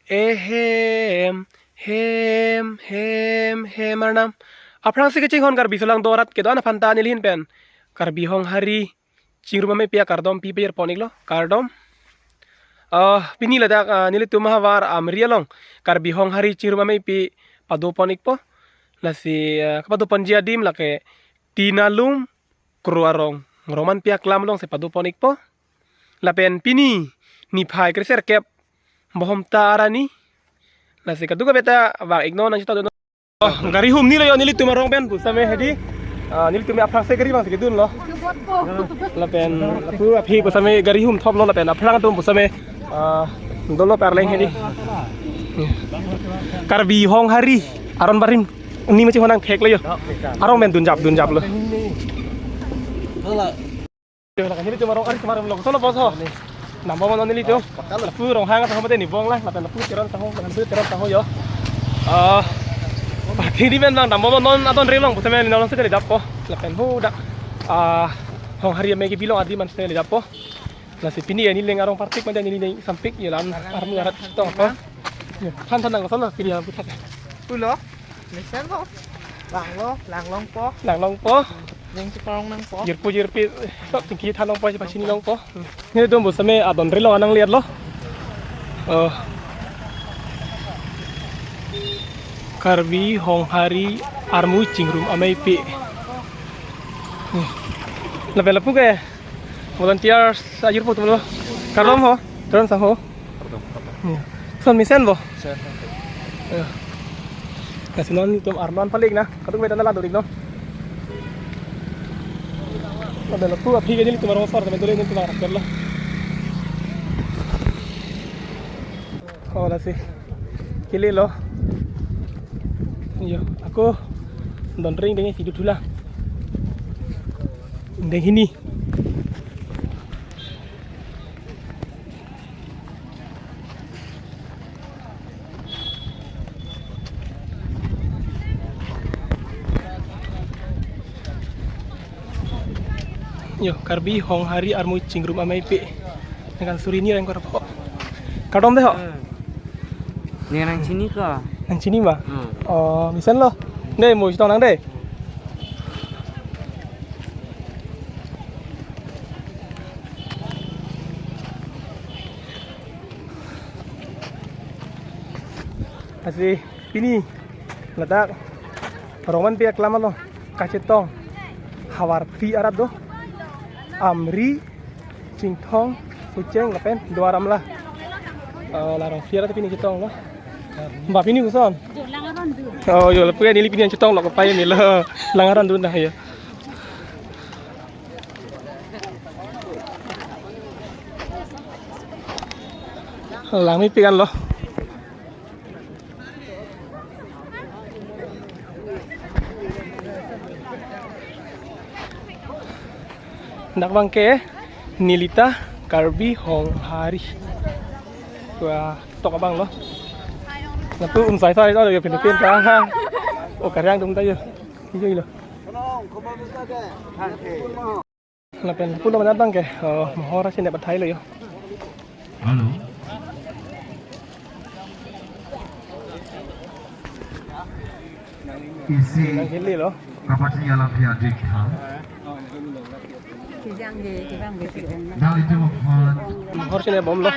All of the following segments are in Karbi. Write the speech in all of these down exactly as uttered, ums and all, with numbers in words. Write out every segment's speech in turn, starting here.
Ehem, hem, hem, hem arnam. Aphrangsi kachinghon Karbi asolang do arat kedo-an aphan ta neli ahin pen Karbi Honghari Chingrum Ameipi akardom pi pajir pon iklo, kardom. Ah, pini ladak, ah, nelitum ahavar Amri along Karbi Honghari Chingrum Ameipi pado pon ikpo. Lasi, ah, kapado ponji adim lake Tinalum Kro arong, Rongmanpi aklam alongsi pado pon ikpo. Lapen pini niphai kre-sirkep Bhomta arni. Lasi kadokave ta vang iknon nangchetongdun. Oh, gari humni lo yo nelitum arong pen pusitame hedi. Ah, nelitum aphrangsi gari vangsi kedun lo. Lapen lapu aphi pusitame gari humthom lo lapen aphrang atum pusitame, ah, dolo parleng hedi. Karbi Honghari aron barim ni macam honang thek lo yo. Arong pen dunjap dunjap lo. Yo, lakan nelitum arong ari kemarin lo, koson lo boso. Nambom non nelitum. Lapu Ronghang atau mate ni bong lang, lapen lapu Teron tahu, lapen lapu Teron tahu yo. Ah, pati di pen bang nambom non adon relong, pusitame ni nolong sete ledappo. Lapen hu dak, ah, Honghari amei kebi along adim an sete ledappo. Lasi pini ya neli arong parpik mate neli sampik ya lan armu arat chetongpo. Ya, than than nang koson lo pini ya puthak. Pulo. Mesen lo. Langlo, langlongpo. Langlongpo. Jeng cheparong nangpo. Jirpo jirpi, sok tingki thanlongpo, chepasinilongpo. Nelitum pusitame adon relong anang liat lo. Oh. Karbi Honghari Armu Chingrum Ameipi. Lapen lapu ke volunteers ajirpo atum lo. Kardom ho, Teron sang ho. Kardom, kardom. Hmm. Koson mesen bo? Mesen. Ya. Lasi non nelitum arnam palik na. Kadokave ta nala do iknon. Lapen lapu aphi ke nelitum arong asor, lapen dole nelitum arong asor lo. Oh, lasi. Kele lo. Yo, ako don ring dengsi duthu la. Deng hini. Yo, Karbi Honghari Armu Chingrum Ameipi. Nangkan suri ni reng kor po. Kardom dei ho. Hmm. Ni nangchini ko. Nangchini ma? Hmm. Oh, mesen lo. Dei, mo chetong nang dei. Lasi pini ladak Rongmanpi aklam along kachetong havarpi arat do. Amri, Chinthong, Socheng lapen Duar Amla. Eh, la rong phli arat pini chetong lo. Ba pini koson? Jo, lang aron dun. Oh, yo, lapu neli pini chetong lo, kopai neli lo. Lang aron dun dah ya. Langmepik an lo. Dak abang ke neli ta Karbi Honghari. Wah, tok abang lo. Lapu um sai sai lo, yo pin pin ta. Oh, karyang dum ta yo. Iyo, iyo. Lapen pulo mana bang ke, oh, mohor asin dapat thai lo yo. Halo. Isi. Nang hili lo. Kapatnya alam dia dik ha. Kijang ge, kijang ge si ong. Dal itu mohon. Mohor asin bom lo.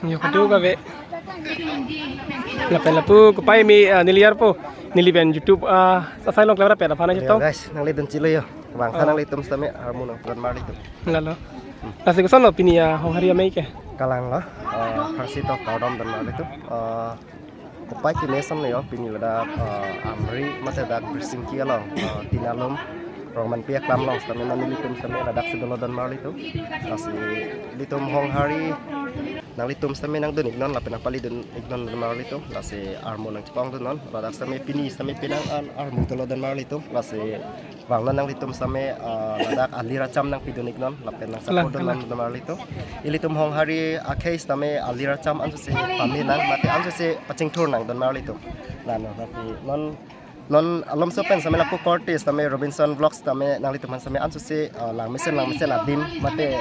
Yo, kadokave. Lapen lapu kopai mi, ah, neli arpo. Neli pen YouTube, ah, asai long klemra pen aphan chetong. Guys, nanglidun chilo yo. Bang, oh, nanglitum sitame armu nangpudun marli tum. Lalo. Hmm. Lasi koson lo pini ya Honghari amei ke? Kalang lo. Eh, aphrangsi to kardom dun marli tum. Eh, kopai kemesen lo yo pini ladak, eh, Amri mate dak Birsingki along, eh, Tinalum Rongmanpi aklam along sitame non nelitum sitame ladak si dolo dun marli tum. Lasi ilitum Honghari nanglitum sitame nangdun iknon lapen nangpalidun iknon dun marli tum. Lasi armu nangchepongdun non. Ladak sitame pini sitame penang an armu dolo dun marli tum. Lasi vang non nanglitum sitame, ah, ladak alir acham nangpidun iknon lapen nang lang, support dun lang, non dun marli tum. Ilitum Honghari akhei sitame alir acham ansose pame nang mate ansose pachingthur nang dun marli tum. Lalo, lasi non non alomso pen sitame lapu korte sitame Robinson Vlogs sitame nanglitum aphan sitame ansose, ah, langmesen langmesen adim mate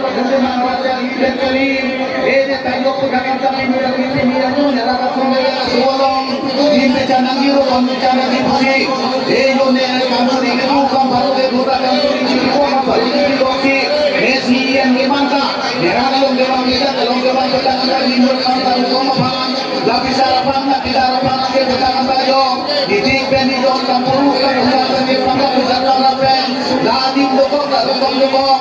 Mahathir Mohamad Gandhi Maharaj Jai Hind Jai Kali. Eh, ne tayo ko kami kami mula kami mula no ne rara kong ne rara suolong. Di pecah nangji ro kong pecah nangji pusi. Eh, yo ne kam suri ke tu kam baru ke duta kam suri ke tu kam baru ke tu si. Eh, si yang ni manta. Ne rara long ke bang kita long ke bang kita kita ni mula kam baru kong aphan. Lapi sarapang na kita rapang ke kita kam baru. Di di pen ni don kam baru ke kita ni pangkat kita kam rapen. Ladim dokok, ladim dokok.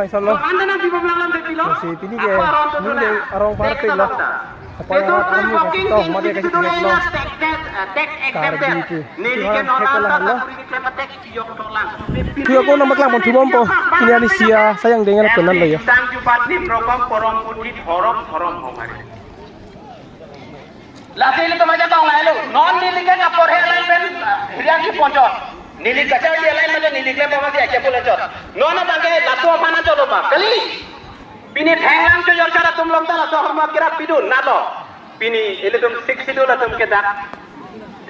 Salo. Lasi pini ke, nung deng arong parpik lo. Apa yang arong parpik lo, mati ke sini lo. Karbi pu. Tuhan hekala lo. Tuh aku nama kelang pon thubom po. Ini ada sia sayang dengan kenan lo ya. Tang jubat nim rokom porom putih horom horom homari. Lasi ilitum ajatong lahelo. Non neli ke kaporhe line pen, ah, hirian si ponchot. Neli kachar di line majo neli klem pama si aja pula chot. Non abang ke laso mana chot lo ba. Kali. Pini thenglang chojor chara tum lom ta laso horma kira pidun nalo. Pini ilitum six schedule atum ke dak.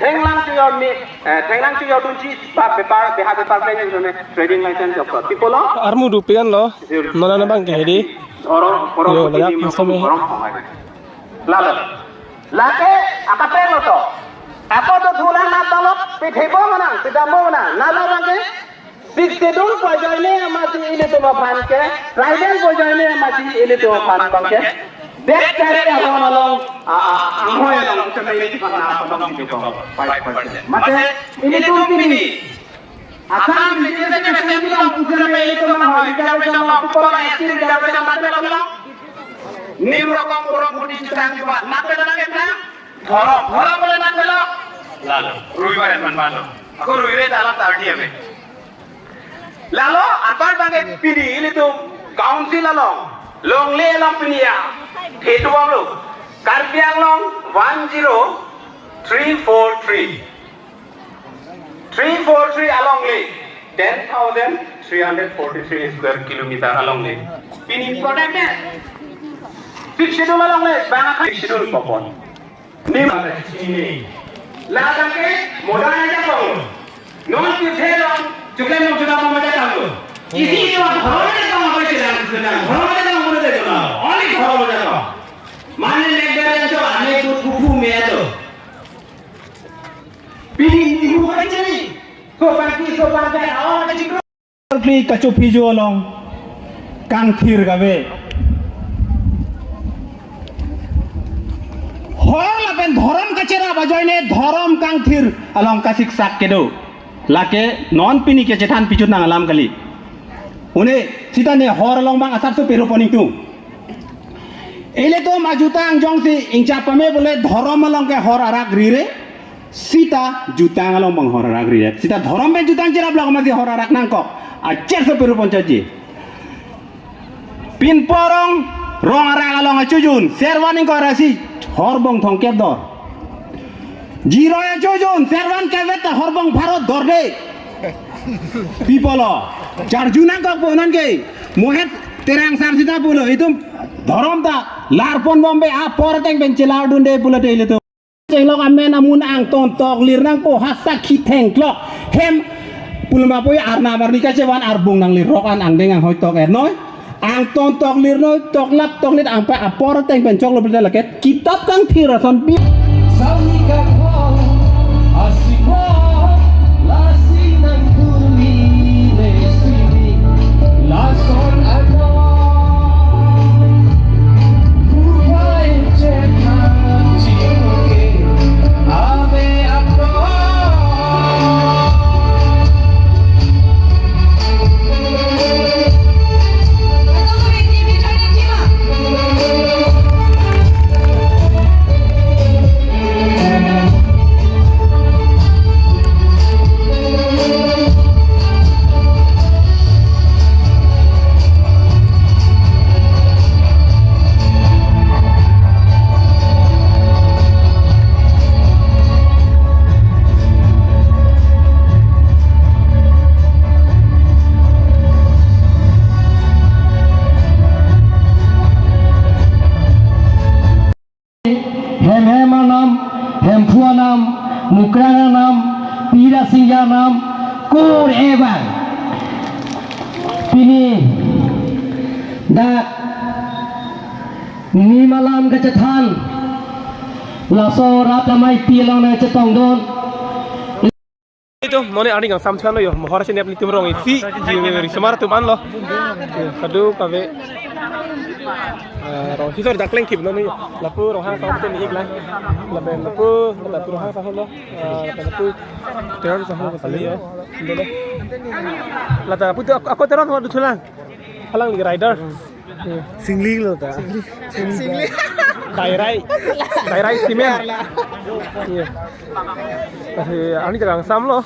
Thenglang chojor mi, eh, thenglang chojor dunji ba bepar, beha bepar pen yang trading license jokot. Pipolo? Armu dupian lo. Nona na bang ke hedi. Oro, oro, yo, putih ladak nim rokom sama. Oro, oro. Lalo. Lake, akapeng lo to. Ako to thulang na tolok, pithebo manang, pidambo manang. Nalo lake, sixty-two pojoine amasi ilitum aphan ke, tribal pojoine amasi ilitum aphan bang ke. Dek kari ahon along, a, a, anghoi along, cuma ilitum aphan na, aphan bang ilitum, five percent. Mate, ilitum pini. Assam Legislative Assembly along pusi nang ilitum nang hoi reservation along, pupor S T reservation mate lo lo. Nim rokom porom putih chutang jubat mate lo nang ketang. Dhorom, dhorom bole nang lo. Lalo, rui baret man balo. Ako rui re dalam tardi ame. Lalo, anpar bang ke pini ilitum council along, longle along pini ya. Hetu bang lo. Karbi Anglong one zero three four three. Three four three alongle, ten thousand three hundred forty-three square kilometer alongle. Pini protected. Sixth schedule alongle, bang sixth schedule popon. Nim ini. Ladak ke modal aja kong. Non tirthe long, cukai long cukai long aja kong. Isi itu apa? Horong aja kong apa sih dalam sebenarnya? Horong aja kong mana aja kong. Only horong aja kong. Mane leg dari itu ane kuku meja tu. Pini nihu kachiri, sopan ki sopan ka awa kachikro. Kli kachophi jo along kangthir kave. Hor lapen dhorom kacherap ajoine dhorom kangthir along kasiksak kedo. Lake non pini kechethan pichun nang alam kali. Une sita ne hor along bang asap su peru poning tung. Ilitum ajutang jongsi ingchap pame bole dhorom along ke hor arak rire. Sita jutang along bang hor arak rire. Sita dhorom pen jutang cherap lo masi hor arak nangkok. Acher so peru ponchotji. Pinpo rong, rong arak along achujun. Servan ingkoi ra isi horbong thomkep dor. Jiroi achujun, servan kavet ta horbong pharo dor de. Pipolo. Charju nangkok po non ke. Mohet Terang sar sita pulo itum dhorom ta larpon bombe apor ateng pen chelar dunde pulo te ilitum. Chenglok amen amun angton toklir nangpo hasta kithengklok hem pulma poi arnam arni kachevan arbung nanglir rok an angdeng anghoi tok ernoi. Angton toklir noi toklap toklit angpa apor ateng pen choklo pulo te lake kitap kangthir ason bi. Sami kathau asima lasi nang durmi ne sini lason ato. Kupai cekha cimuke ave ato. Hem hem anam, Hemphu anam, Mukrang anam, Pira Singja anam, kur ebang. Pini dak nim alam kachethan, laso rat amei pi along nangchetongdun. Itum, mone arni kangsam than lo yo, mohor si nep nitum rong isi, ji risomar atum an lo. Kadokave. Ah, rong isi sorry, dak kleng kip lo ni. Lapu Ronghang sahab tu ni ik lang. Lapen lapu, lapu Ronghang sahab lo. Ah, lapu Teron sahab lo yo. Dolo. Lata lapu tu ako, ako Teron sahab duthu lang. Alangli rider. Singling lo ta. Singling. Dairai. Dairai cement. Iya. Lasi arni ta kangsam lo.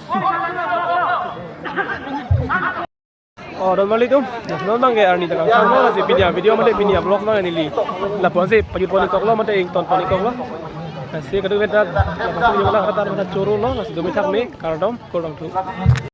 Oh, don mali tum. Nonke arni ta kangsam lo, lasi pini a-video mate pini a-vlog nang neli lapu-an si pajut pon-ik koklo mate ington pon-ik koklo. Lasi kadokave ta lapu-an si jumlah kata mate choro lo, lasi dumi thak me, kardom, kardom tu.